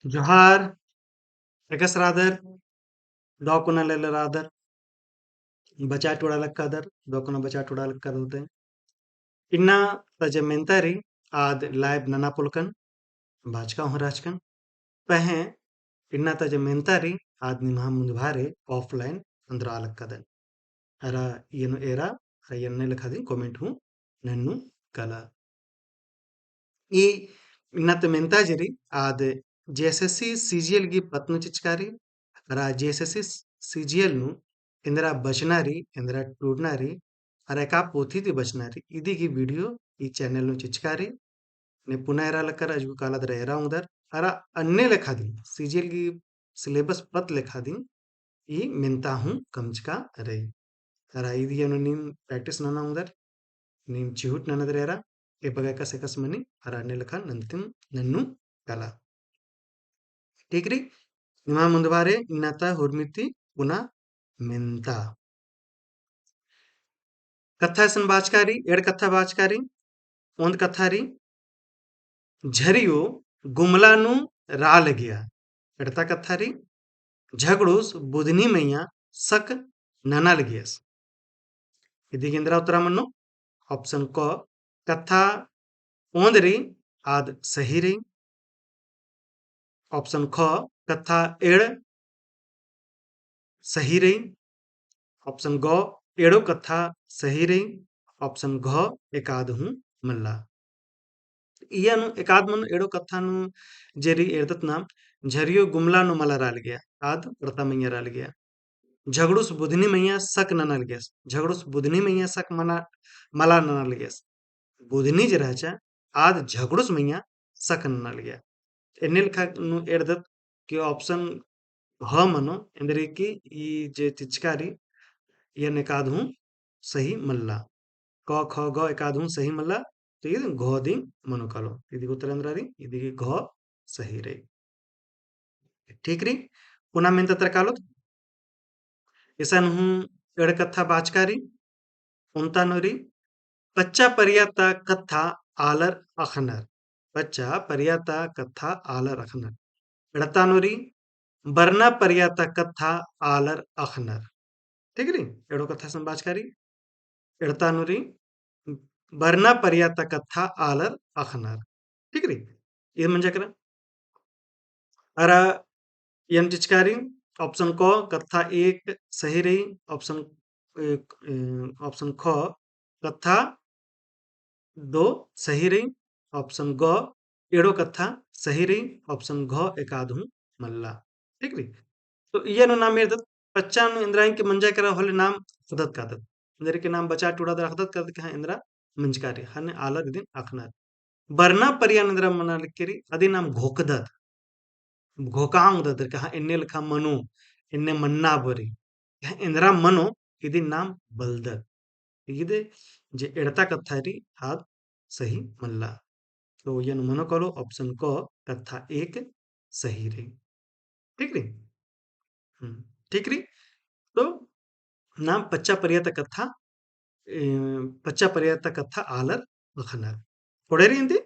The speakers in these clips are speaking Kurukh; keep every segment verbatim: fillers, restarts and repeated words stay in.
जोहार, एकासे रअदर, दव कोना लेले रअदर, बचा टुड़ा लक्कादर, दव कोना बचा टुड़ा लक्कादर होते। इन्ना ता जे मेन्ता रई आद live नना पोलकन, बाचका हूँ रहचकन। पहें इन्ना ता जे मेन्ता रई आद निम्हा मुन्दभारे offline अंदरा लक्कादन। अरा एन्ने एरा, अरा एन्ने लेखा दिम comment हूँ नन्नू कला। ई इन्ना ता मेन्ता जे रई आद JSSC CGL गही पत्त नू चिचका रई, अरा JSSC CGL नू एन्दरा बचना रई, एन्दरा टूड़ना रई, अरा एका पोथी ती बचना रई, इदी गही video ई channel नू चिचका रई। ने पुना एरा लक्कर अजगु काला दरा एरा ओंगदर, अरा अन्ने लेखा दिम, CGL गही syllabus पत्त लेखा दिम, ई मेन्ता हूँ कमचका रई। अरा इदिया नू नीम practice नना ओंगदर, नीम चिहुट ननदर एरा, एबगा एकासे एकासे मनी, अरा अन्ने लेखा नन्तिम नन्नू कला। ठीक रई, निम्हा मुन्दभारे इन्ना ता हुरमी ती पुना मेन्ता। कत्था इसन बाचका रई, एंड़ कत्था बाचका रई, ओन्द कत्था रई, झरियो गुमला नू रआ लगिया। एड़ता कत्था रई, झगड़ुस बुधनी मइय्याँ सक नना लगियस। इदी गे एन्दरा उत्तरा मनो? Option क, कत्था ओन्द रई, आद सही रई। Option ख, कत्था एंड़ सही रई। Option ग, एंड़ो कत्था सही रई। Option घ, एकाद हूँ मल्ला। इया नू एकाद मनो एंड़ो कत्था नू जे रई एरदत नाम, झरियो गुमला नू मला रआ लगिया, आद पड़ता मइय्याँ रआ लगिया। झगड़ुस बुधनी मइय्याँ सक नना लगियस, झगड़ुस बुधनी मइय्याँ सक मना, मला नना लगियस। बुधनी जे रहचा, आद झगड़ुस मइय्याँ सक नना लगिया। एन्ने लेखा नू एरदत कि option घ मनो, एन्देरगे कि ई जे चिचका रई, एन एकाद हूँ सही मल्ला। क, ख, ग एकाद हूँ सही मल्ला, तो ई घ दिम मनो कालो। इदी गे उत्तर एन्दरा रई, इदी गे घ सही रई। ठीक रई, पुना मेन्ता तरा कालोत। इसन हूँ एंड़ कत्था बाचका रई, ओन्ता नू रई, पच्चा परिया ता कत्था आलर अख़नर। पच्चा परिया ता कत्था आलर अख़नर। एड़ता नू रई, बरना परिया ता कत्था आलर अख़नर। ठीक रई, एंड़ो कत्था इसन बाचका रई। एड़ता नू रई, बरना परिया ता कत्था आलर अख़नर। ठीक रई, इद मंजा केरा। अरा एन चिचका रई, option क, कत्था एक सही रई, option, ए, ए, option ख, कत्था दो सही रई, option ग, एंड़ो कत्था सही रई, option घ एकाद हूँ मल्ला। ठीक रई? तो इया नू नाम एरदत, पच्चा नू एन्दरा एंके मंजा केरा होले नाम अख़दत कादत। एन्देरगे नाम बचा टुड़ादर अख़दत कादत कि हाँ एन्दरा मंजका रई, ख़ने आलर इदिन अख़नर। बरना परिया नू एन्दरा मना लगी रई, अदिन नाम घोकदत। घोका ओंगदत कि हाँ एन्ने लेखा मनो, एन्ने मन्ना बरी। हाँ एन्दरा मनो, इदिन नाम बलदत। इदे जे एड़ता कत्था रई, आद सही मल्ला। तो इया नू मनो कालो option क कत्था एक सही रई। ठीक रई? हम्म, ठीक रई। तो नाम पच्चा परिया ता कत्था, ए, पच्चा परिया ता कत्था आलर अख़नर। कोड़े रई इन्दी?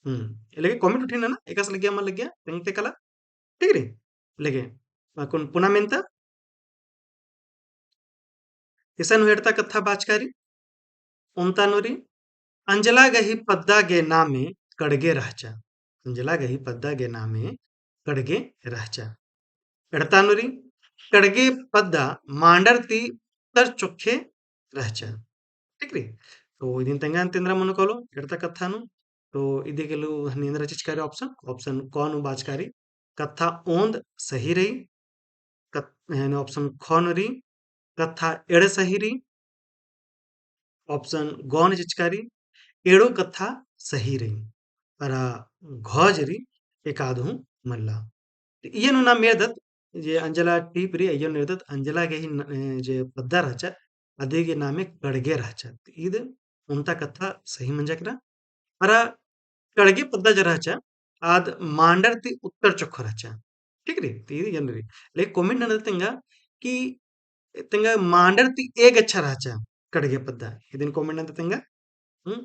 हम्म, लेगे comment उठिन ना, एकासे लगिया मल लगिया, तेंगते कला। ठीक रई? लेगे, अक्कुन पुना मेन्ता। इसन हूँ एड़ता कत्था बाचका रई, ओन्ता नू रई, अंजला गही पद्दा गे नामे कड़गे रहचा। अंजला गही पद्दा गे नामे कड़गे रहचा। एड़ता नू रई, कड़गे पद्दा मांडर ती उत्तर चोखे रहचा। ठीक रई? तो इदिन तेंगा अन्ते एन्दरा मनो कालो, एड़ता कत्था नू। तो इदी गे लू हनी एन्दरा चिचका रई option, option क नू बाचका रई, कत्था ओन्द सही रई, कत-, यानी option ख नू रई, कत्था एंड़ सही रई, option ग नू चिचका रई, एंड़ो कत्था सही रई, अरा घ जे रई एकाद हूँ मल्ला। तो इया नू नाम एरदत, जे अंजला टीप रई, इया नू एरदत, अंजला गही न-, ए, जे पद्दा रहचा, अदी गे नामे कड़गे रहचा। तो इद ओन्ता कत्था सही मंजा केरा। अरा कड़गे पद्दा जे रहचा, आद मांडर ती उत्तर चोखो रहचा। ठीक रई? ती एन रई। लेकिन comment नना तेंगा कि तेंगा मांडर ती एगच्छा रहचा कड़गे पद्दा। इदिन comment नना तेंगा। हम्म?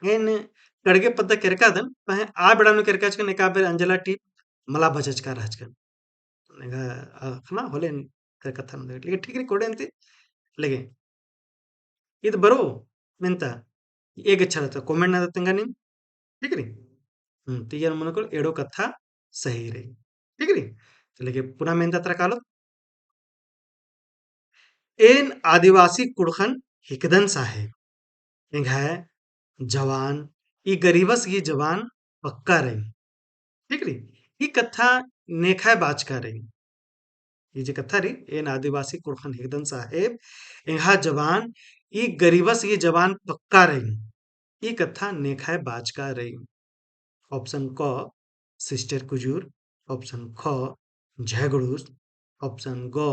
एन कड़गे पद्दा केरकादन, पहें आ बेड़ा नू केरकाचकन एका बेर अंजला टीप मला बचचका रहचकन। एंगा अखना होले एन कत्था नू, लेकिन ठीक रई, कोड़े अन्ती, लेकिन ईद बरो मेन्ता एका अच्छा रहचा, comment नना तेंगा नीम, ठीक रई? हम्म, तो इय्या नू मनो करो एड़ो कत्था सही रई, ठीक रई? तो लेकिन पुना मेन्ता तरा कालो, एन आदिवासी कुँड़ुख़न हिकदन साहेब। एंग्है जबान, ई गरीबस गही जबान पक्का रई। ठीक रई? ई कत्था नेखय बाचका रई। ई जे कत्था रई, एन आदिवासी कुँड़ुख़न हिकदन साहेब, एंग्है जबान, ई गरीबस गही जबान पक्का रई। ई कत्था नेखय बाचका रई। Option क, सिस्टर कुजूर, option ख, झगड़ूस, option ग,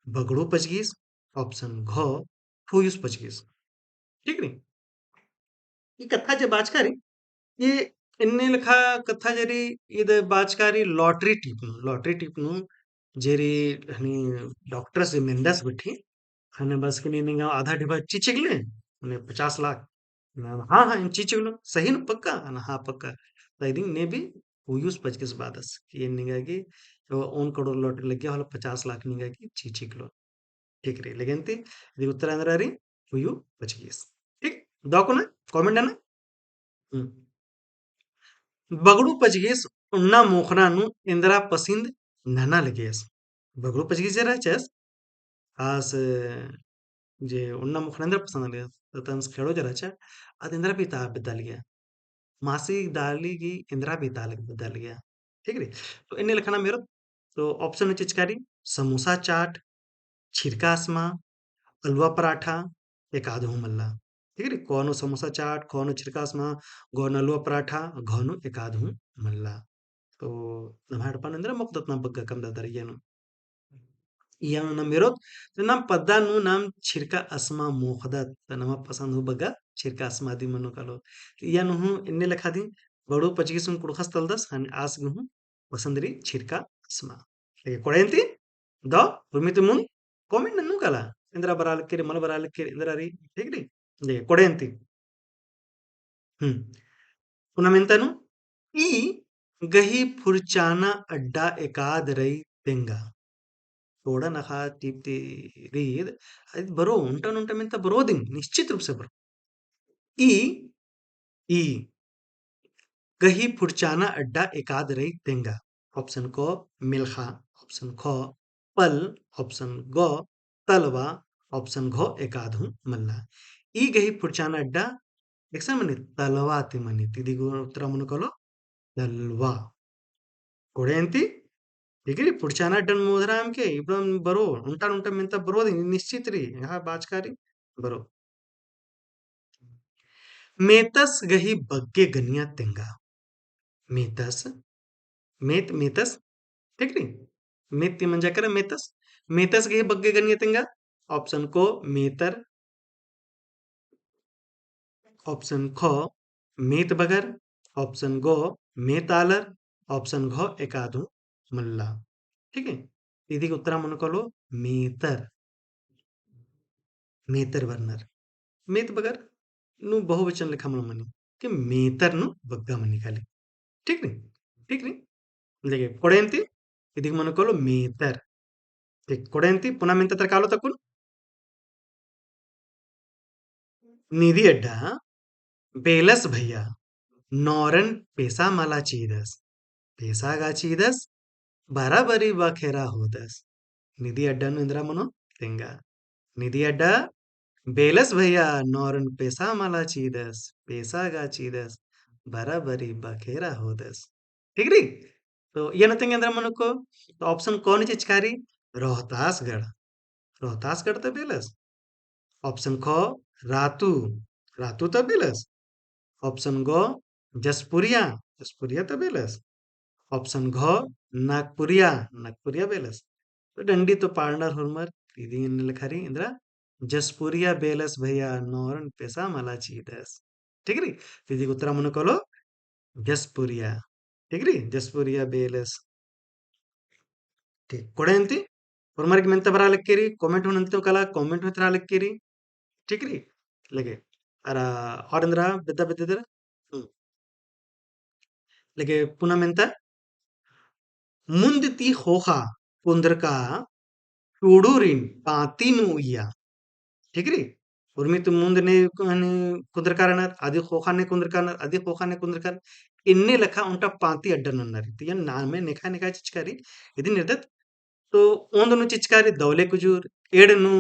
बगड़ू पचगीस, option घ, फुयूस पचगीस। ठीक रई? ई कत्था जे बाचका रई, ई एन्ने लेखा कत्था जे रई, ईद बाचका रई lottery टिप नू, lottery टिप नू जे रई हनी doctors जे मेंदस गुट्ठी, हने बस के नीन एंगा आधा डिब्बा चिचिकले, मने पचास लाख। ना, हाँ, हाँ, एन चिचिकलोन, सही नू पक्का? ना, हाँ, पक्का। तो इदिन ने भी फुयूस पचगीस बादस, कि एन निंगा गे, तो ओन करोड़ lottery लग्गिया होले पचास लाख निंगा गे चिचिकलोन। ठीक रई, लेकिन ती, इदी उत्तर एन्दरा रई, फुयू पचगीस। ठीक, दव कुना, comment नना। हम्म। बगड़ू पचगीस उन्ना मोख़ना नू एन्दरा पसिंद नना लगेस। बगड़ू पचगीस जे रहचस, आस जे उन्ना मोख़ना एन्दरा पसंद लगेस, तंस खेड़ो जे रहचा, आद एन्दरा बेद्दा, बेद्दा लगिया। मासी दाली गही एन्दरा बेद्दा लग-, बेद्दा लगिया। ठीक रई? तो एन्ने लेखा नाम एरोत, तो option नू चिचका रई, समोसा चाट, छिरका असमा, अलुवा पराठा, एकाद हूँ मल्ला। ठीक रई? क नू समोसा चाट, ख नू छिरका असमा, ग नू अलुवा पराठा, घ नू एकाद हूँ मल्ला। तो नम्है एड़पा नू एन्दरा मोख़दत नाम बग्गे कमदत दरा इय्या नू। इय्या नू नाम एरोत, तो नाम पद्दा नू नाम छिरका असमा मोख़दत, तो नमा पसंद हूँ बग्गे छिरका असमा दिम मनो कालो। तो इय्या नू हूँ एन्ने लेखा दिम बगड़ू पचगीस हूँ कुँड़ुख़स तलदस, हने आस गे हूँ पसंद रई छिरका असमा। लेकिन कोड़े अन्ती, दव, उर्मी ती मुन्द, comment नन्नू काला, एन्दरा बरआ लगी रई, मल बरआ लगी रई, एन्दरा रई, ठीक रई? लेकिन कोड़े अन्ती। हम्म। पुना मेन्ता नू, ई गही फुरचाना अड्डा एकाद रई तेंगा। तोड़ा नखा टिप ती रीद, अद बरो, ओन्टा ओन्टा मेन्ता बरो दिम, निश्चित रूप से बरो। ई, ई गही फुरचाना अड्डा एकाद रई तेंगा। Option क, मेलख़ा, option ख, पल, option ग, तलवा, option घ, एकाद हूँ मल्ला। ई गही फुरचाना अड्डा एकसन मनी, तलवा ती मनी, तो इदी गही उत्तरा मनो कालो तलवा। कोड़े अन्ती, ठीक रई, फुरचाना अड्डन मोधरा एमके, इबड़न बरो, ओन्टा ओन्टा मेन्ता बरो दिम, निश्चित रई, एंग्है बाचका रई, बरो। मेतस गही बग्गे गनिया तेंगा। मेतस, मेत, मेतस, ठीक रई? मेत ती मंजा केरा मेतस। मेतस गही बग्गे गनिया तेंगा। Option क, मेतर। Option ख, मेत बगर। Option ग, मेत आलर। Option घ, एकाद हूँ मल्ला। ठीक है? इदी गही उत्तरा मनो कालो मेतर। मेतर बरनर। मेत बगर नू बहुवचन लेखा मनो मनी। कि मेतर नू बग्गे मनी काली। ठीक रई? ठीक रई? देखिए, कोड़े अन्ती, इदी गही मनो कालो मेतर। ठीक, कोड़े अन्ती, पुना मेन्ता तरा कालोत अक्कुन। निदी अड्डा बेलस भैया, नौरन पेसा मला चीदस, पेसा गा चीदस, बराबरी बखेरा होदस। निदी अड्डा नू एन्दरा मनो तेंगा। निदी अड्डा बेलस भैया, नौरन पेसा मला चीदस, पेसा गा चीदस, बराबरी बखेरा होदस। ठीक रई? तो इय्या नू तेंगा एन्दरा मनो को, तो option क नू चिचका रई, रोहतासगढ़। रोहतासगढ़ ता बेलस। Option ख, रातू, रातू ता बेलस। Option ग, जसपुरिया, जसपुरिया ता बेलस। Option घ, नागपुरिया, नागपुरिया बेलस। तो डंडी तो पाड़नर होरमर, इदी एन्ने लेखा रई, एन्दरा जसपुरिया बेलस भैया, नौरन पेसा मला चीदस। ठीक रई? तो इदी गही उत्तरा मनो कालो जसपुरिया। ठीक रई? जसपुरिया बेलस। ठीक, कोड़े अन्ती, होरमर गे मेन्ता बरआ लगी रई, comment हूँ नन्ते काला, comment हूँ एथरआ लगी रई। ठीक रई? लगे, अरा, और एन्दरा, बेद्दा बेद्दा दरा। हम्म। लगे, पुना मेन्ता, मुन्द ती ख़ोख़ा कुन्द्रका टूड़ुरिन पाँती नू उइया। ठीक रई? उर्मी ती मुन्द ने, ने कुन्द्रका रअनर, अदी ख़ोख़ा ने कुन्द्रका रअनर, अदी ख़ोख़ा ने कुन्द्रका रअनर, एन्ने लेखा ओन्टा पाँती अड्डा नन्ना रई। तो एन नामे नेखा नेखा चिचका रई, इदिन एरदत। तो ओन्द नू चिचका रई दौले कुजूर, एंड़ नू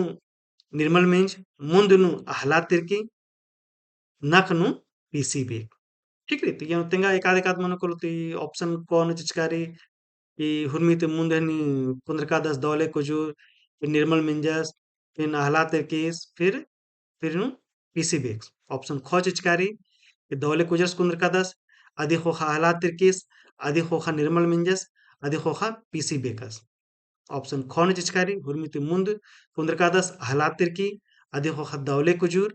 निर्मल मिंज, मुन्द नू अहलाद तिर्की, नख नू पीसी बेक। ठीक रई? तो एन तेंगा एकाद एकाद मनो कोलो ती option क नू चिचका रई कि हुर्मी ती मुन्द हनी कुन्द्रकादस दौले कुजूर, फिर निर्मल मिंजस, फिर अहलाद तिर्कीस, फिर, फिर नू पीसी बेकस। Option ख चिचका रई कि दौले कुजरस कुन्द्रकादस, अदी ख़ोख़ा अहलाद तिर्कीस, अदी ख़ोख़ा निर्मल मिंजस, अदी ख़ोख़ा पीसी बेकस। Option ख नू चिचका रई, हुर्मी ती मुन्द कुन्द्रकादस अहलाद तिर्की, अदी ख़ोख़ा दौले कुजूर,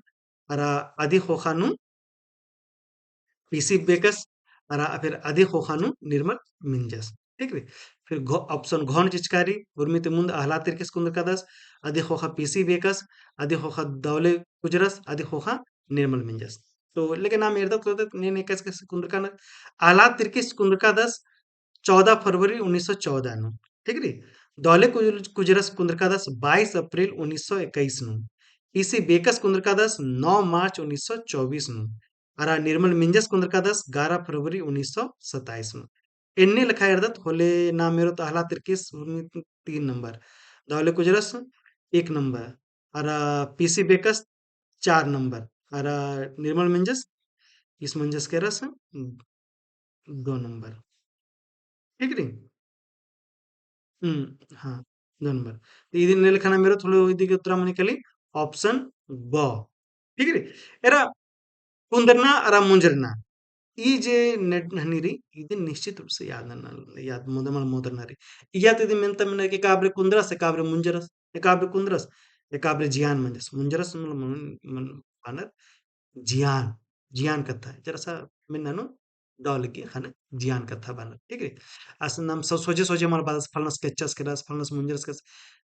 अरा अदी ख़ोख़ा नू पीसी बेकस, अरा फिर अदी ख़ोख़ा नू निर्मल मिंजस। ठीक रई? फिर घ-, option घ नू चिचका रई, हुर्मी ती मुन्द अहलाद तिर्कीस कुन्द्रकादस, अदी ख़ोख़ा पीसी बेकस, अदी ख़ोख़ा दौले कुजरस, अदी ख़ोख़ा निर्मल मिंजस। तो लेकिन नाम एरदत तो ने, ने कैसे कैसे कुन्द्रका रअनर, अहलाद तिर्कीस कुन्द्रकादस चौदह फरवरी उन्नीस सौ चौदह नू, ठीक रई? दौले कुज-, कुजरस कुन्द्रकादस बाईस अप्रैल उन्नीस सौ इक्कीस नू, पीसी बेकस कुन्द्रकादस नौ मार्च उन्नीस सौ चौबीस नू, अरा निर्मल मिंजस कुन्द्रकादस ग्यारह फरवरी उन्नीस सौ सत्ताईस नू। एन्ने लेखा एरदत होले नाम एरोत अहलाद तिर्कीस तीन नंबर, दौले कुजरस एक नंबर, अरा पीसी बेकस चार नंबर, अरा निर्मल मिंजस, ईस मंजस केरस दो नंबर। ठीक रई? हम्म, हाँ, दो नंबर। तो इदिन एन्ने लेखा नाम एरोत होले इदी गे उत्तरा मनी काली option ब। ठीक रई? एरा कुन्दरना अरा मुंजरना। ई जे नेड हनी रई, इदिन निश्चित रूप से याद नना, याद मोदमल मोदरना रई। इया ती इदिन मेन्ता मेनर कि एकाबरे कुन्दरस, एकाबरे मुंजरस, एकाबरे कुन्दरस, एकाबरे जियान मंजस। मुंजरस मतलब मन, मन, बानर जियान, जियान कत्था। जरा सा मेन्ना नू दव लगी ख़ने जियान कत्था बानर, ठीक रई? असन नाम सो-, सोझे सोझे मल बादस, फलनस केच्चस केरस, फलनस मुंजरस केरस,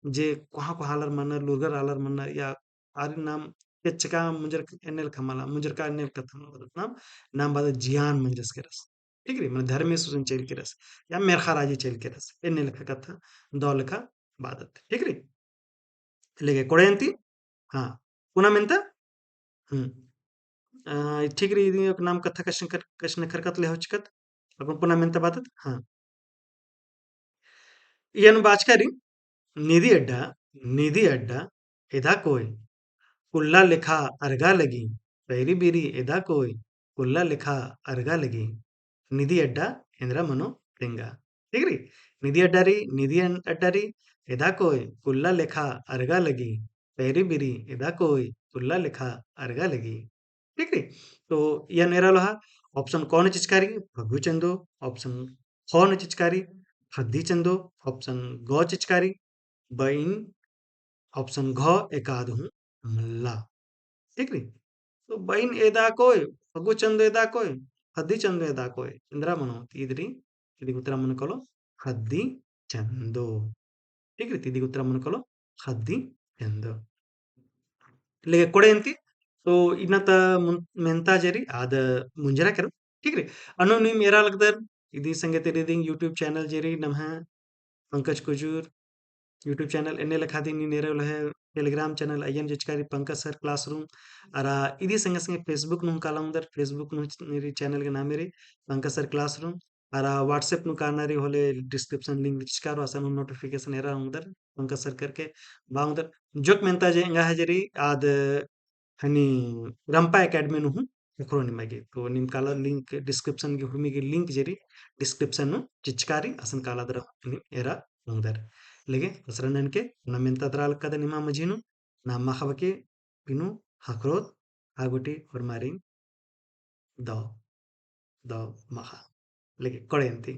जे कोहाँ कोहाँ आलर मनर, लूरगर आलर मनर, या आरिन नाम केच्चका मुंजर एन्ने लेखा मला, मुंजरका एन्ने लेखा कत्था मला बअदत नाम, नाम बादस जियान मंजस केरस। ठीक रई? मने धर्मेस हुसेन चइल केरस, या मेर्ख़ा राजी चइल केरस, एन्ने लेखा कत्था, दव लेखा बादत। ठीक रई? लेगे कोड़े अन्ती? हाँ। पुना मेन्ता? हम्म। अ, ठीक रई, इदी नाम कत्था कछनखर-, कछनखरकत लेहो चिकत। अक्कुन पुना मेन्ता बादत? हाँ। इयन बाचका रई, निदी अड्डा, निदी अड्डा, एदा कोय, कुल्ला लेखा अरगा लगी, पैरी बीरी एदा कोय, कुल्ला लेखा अरगा लगी। निदी अड्डा एन्दरा मनो तेंगा। ठीक रई? निदी अड्डा रई, निदी अन-, अड्डा रई, एदा कोय, कुल्ला लेखा अरगा लगी, पैरी बीरी एदा कोय, कुल्ला लेखा अरगा लगी। ठीक रई? तो इयन एरा लोहा, option क नू चिचका रई, फग्गु चंदो, option ख नू चिचका रई, ख़द्दी चंदो, option ग चिचका रई, बइन, option घ एकाद हूँ मल्ला। ठीक रई? तो बइन एदा कोय, फग्गु चंदो एदा कोय, ख़द्दी चंदो एदा कोय, एन्दरा मनो, तो इदी रई, इदी गे उत्तरा मनो कालो, ख़द्दी चंदो। ठीक रई, तो इदी गे उत्तरा मनो कालो, ख़द्दी चंदो। लेगे कोड़े अन्ती, तो इन्ना ता मुन-, मेन्ता जे रई, आद मुंजरा केरो। ठीक रई, अन्नु नीम एरा लगदर, इदी संगे तेरे दिन YouTube channel जे रई, नम्है पंकज कुजूर YouTube channel, एन्ने लेखा दिम नीन एरा उल्ला है Telegram channel, अइय्यन चिचका रई पंकज sir classroom, अरा इदी संगे संगे Facebook नू हूँ काला ओंगदर, Facebook नू हूँ नीरी channel गे नामे रई पंकज sir classroom, अरा WhatsApp नू काना रई होले description link चिचका रओ, असन हूँ notification एरा ओंगदर, पंकज sir करके बआ ओंगदर। जोक मेन्ता जे एंगा है जे रई आद हनी रंपा Academy नू हूँ ख़क्खरो निमा गे। तो नीम काला link description गे, हुर्मी गे link जे रई description नू चिचका रई, असन काला दरा हूँ नीम एरा ओंगदर। लेगे असरा ननके पुना मेन्ता दरा लगदन निमा मझी नू, नाम माख़ा बके पिनु ख़क्खरोत, आ गूटी होरमारिन दव, दव माख़ा। लेगे कोड़े अन्ती।